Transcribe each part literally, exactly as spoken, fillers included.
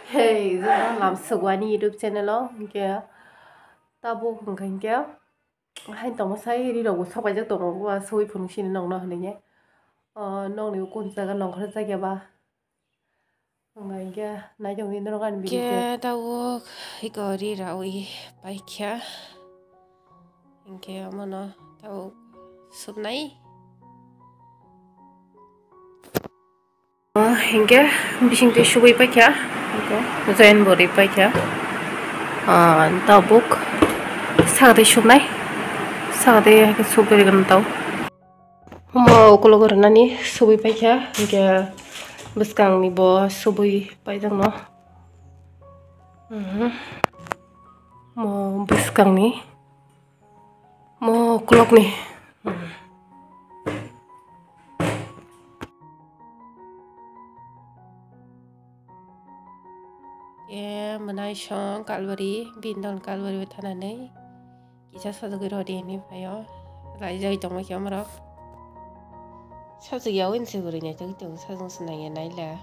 Hey, joto lam sukwani YouTube channel o, hinkhe tabuk hinkhe, hinkhe, hain tongma sai ri rok bo sok paijak tongo, wa sui phunuk sini nokno hinwi. O, nokni ukun jaga nongkhor jakya ba. Wngkha hinkhe, naitongdi norok ani video. Hinkhe tabuk iko ri rawi paikha. Hinkhe omono tabuk supnai. Hinkhe bisingtwi subui paikha, join bo ri paikha. Ah, tabuk sakatwi subnai, sakatwi haikhe subui rwgwno tau. Omo ukulok rwnani subui paikha, hinkhe bwskangni bo subui paijakno. Mhm. Omo bwskangni. Mo ukulokni. E mwnai song kalbari, bindon kalbari bo thanani. Kisa sajagwi rodi hinwi phaio. Laijagwi tongma khe omorok. Sajagya win se guri nai tong tong sajang se nangya naila.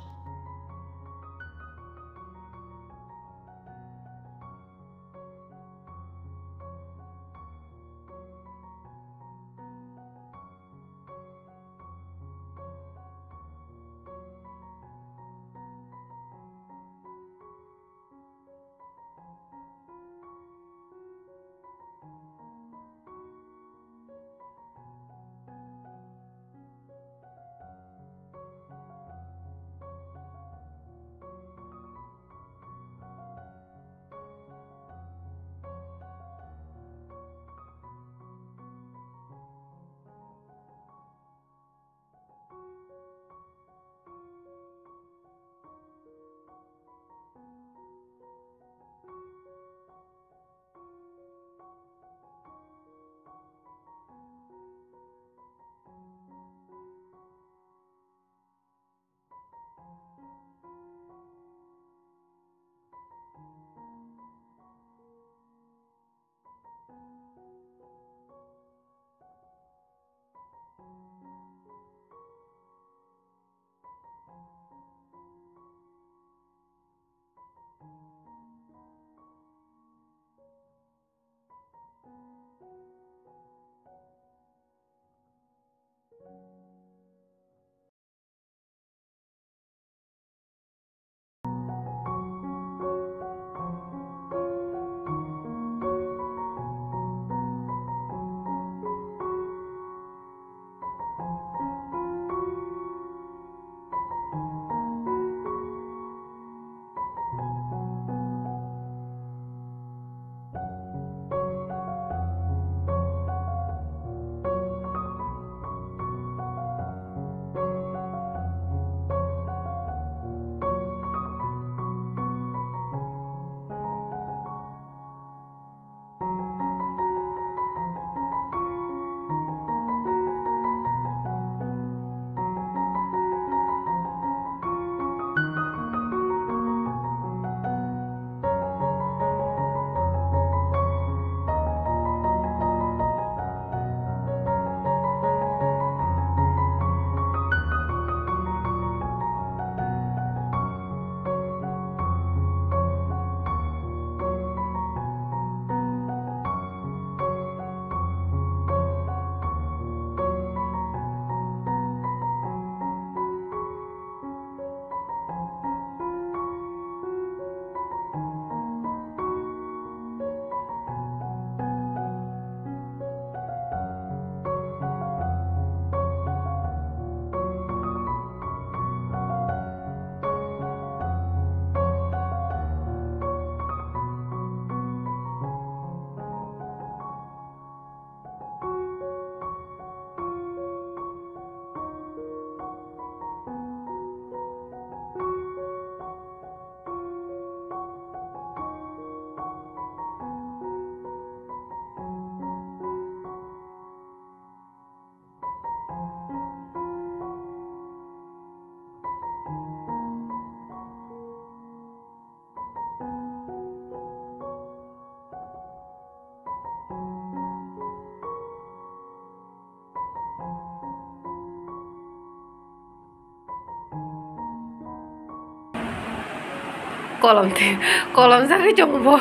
Kolom te, kolom jagwi chong bo.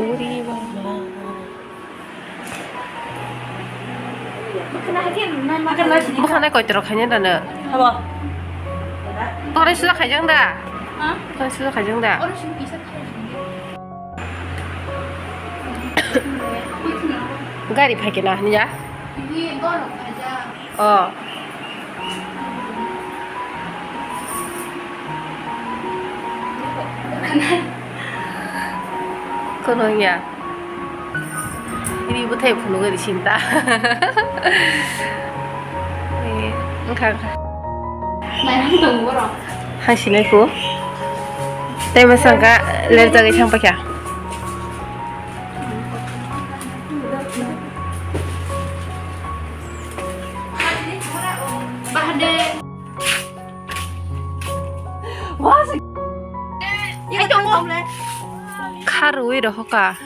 Uri mama. Bukhana koitoro khaina dano. Habo. Tore suda khaijang da? Ha? Tore suda khaijang da? Gari phaikena hanya? Oh. Kono ya. Ini butai phunuk ri sinta. Eh, engkha, engkha. Hai sinai ko. Tei masangka ler jagai thang pakya. Kharwi rohoka.